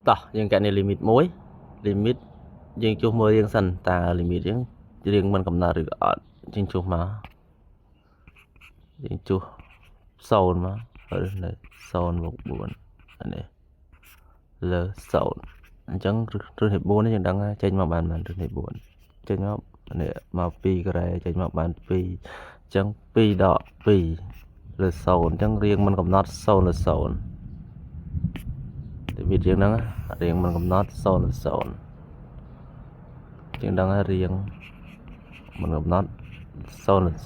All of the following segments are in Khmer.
តោះយើងកណនី limit មួយ limit យើងជួសមើលរៀងសិនតើ limit យើងរៀងមិនកំណត់ឬក៏អត់យើងជួសមកយើងជួស0មកឬនៅ0បូក4អានេះលើ0អញ្ចឹងឫសនៃ4នេះយើងដឹងចេញមកបានបានឫសនៃ4ចេញមកនេះមក2ការ៉េចេញមកបាន2អញ្ចឹង2ដក2លើ0អញ្ចឹងរៀងមិនកំណត់0លើ0 limit យើងហ្នឹងរៀងមិនកំណត់0លើ0យើងដឹងហើយរៀងមិនកំណត់0លើ0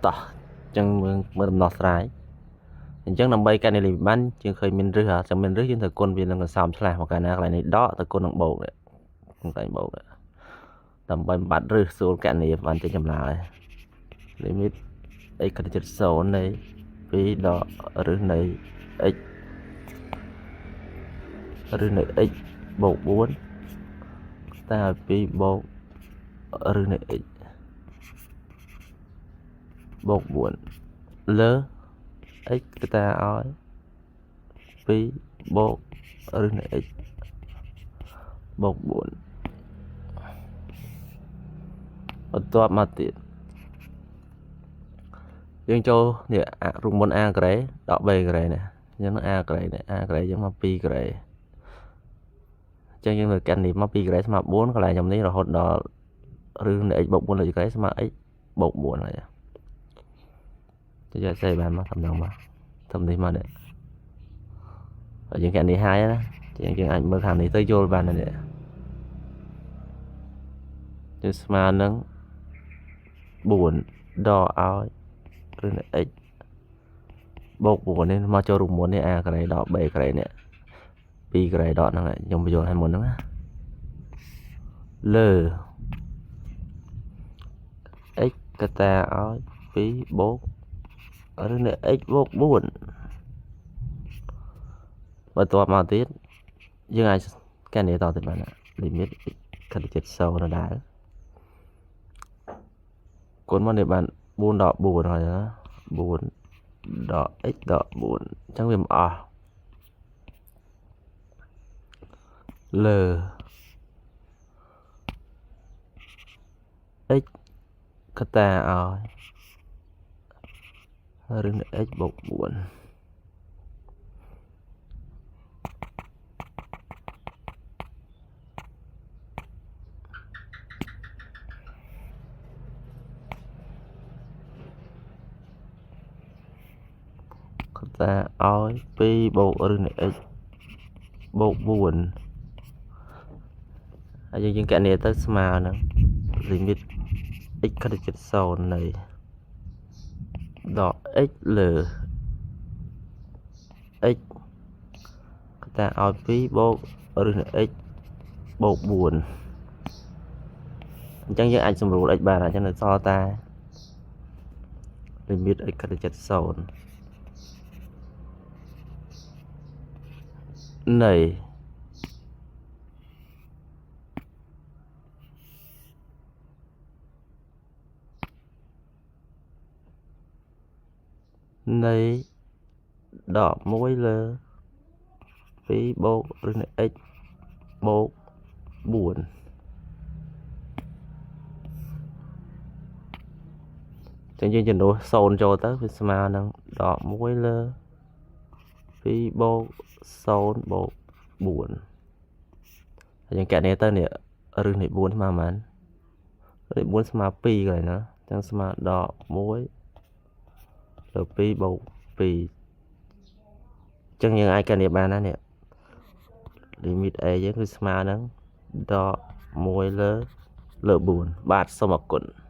តោះអញ្ចឹងមើលមើលដំណោះស្រាយអញ្ចឹងដើម្បីកណនី limit បានយើងឃើញមានរឹសចាំមានរឹសយើងត្រូវគុណវានឹងកន្សោមឆ្លាស់មកកាលណាកន្លែងនេះដកទៅគុណនឹងបូកនេះកន្លែងបូកនេះដើម្បីបំបត្តិរឹសស្រួលកណនីបានចេញចម្លើយ limit x ខិតជិត0នៃ2ដករឹសនៃ x ឬនៃ x បូក4តែឲ្យ2បូកឬនៃ x បូក4លើ x កតាឲ្យ2បូកឬនៃ x បូក4បន្ទាប់មកទៀតយើងចូលនេះរូបមន្ត a ការ៉េដក b ការ៉េនេះអញ្ចឹង a ការ៉េនេះ a ការ៉េយើងមក2ការ៉េអញ្ចឹងយើងត្រូវកាន់នេះមក2ការ៉េស្មើ4កន្លែងខ្ញុំនេះរហូតដល់ឬនៃ x បូក4លើការ៉េស្មើ x បូក4ហើយទៅយកសេបានមកតំណងមកតំនេះមកនេះហើយយើងកាន់នេះហើយណាជាងយើងអាចមើលខាងនេះទៅយល់បាននេះយើងស្មើនឹង4ដកឲ្យឬនៃ x បូក4នេះមកចូលរូបមន្តនេះ a ការ៉េដក b ការ៉េនេះ2ការ៉េដកហ្នឹងខ្ញុំបញ្យល់ឲ្យមុនហ្នឹងណាលើ x កតាឲ្យ2បូកឬនៃ x បូក4បន្ទាប់មកទៀតយើងអាចកណនីតទៅបាន limit x ខិតជិត0ដដែលគុណមកនេះបាន4ដក4ហើយណា4ដក x ដក4អញ្ចឹងវាមិនអស់លើ x កតាឲ្យឬ x បូក4កតាឲ្យ2បូកឬនៃ x បូក4ហើយយើងកណនីទៅស្មើនឹង limit x ខិតជិត0នៃដក x លើ x កតាឲ្យ2បូកឬនៃ x បូក4អញ្ចឹងយើងអាចសម្រួល x បានអញ្ចឹងនៅសល់តែ limit x ខិតជិត0នៃនៃដក1លើ2បូកឬនៃ x បូក4ចឹងយើងជំនួស0ចូលទៅវាស្មើនឹងដក1លើ2បូក0បូក4ហើយយើងកណនីទៅនេះរឹសនៃ4ស្មើប៉ុន្មានរឹសនៃ4ស្មើ2កន្លែងណាអញ្ចឹងស្មើដក1លើ2បូក2អញ្ចឹងយើងអាចកណនីបានណានេះ limit a យើងគឺស្មើនឹងដក1លើ4បាទសូមអរគុណ។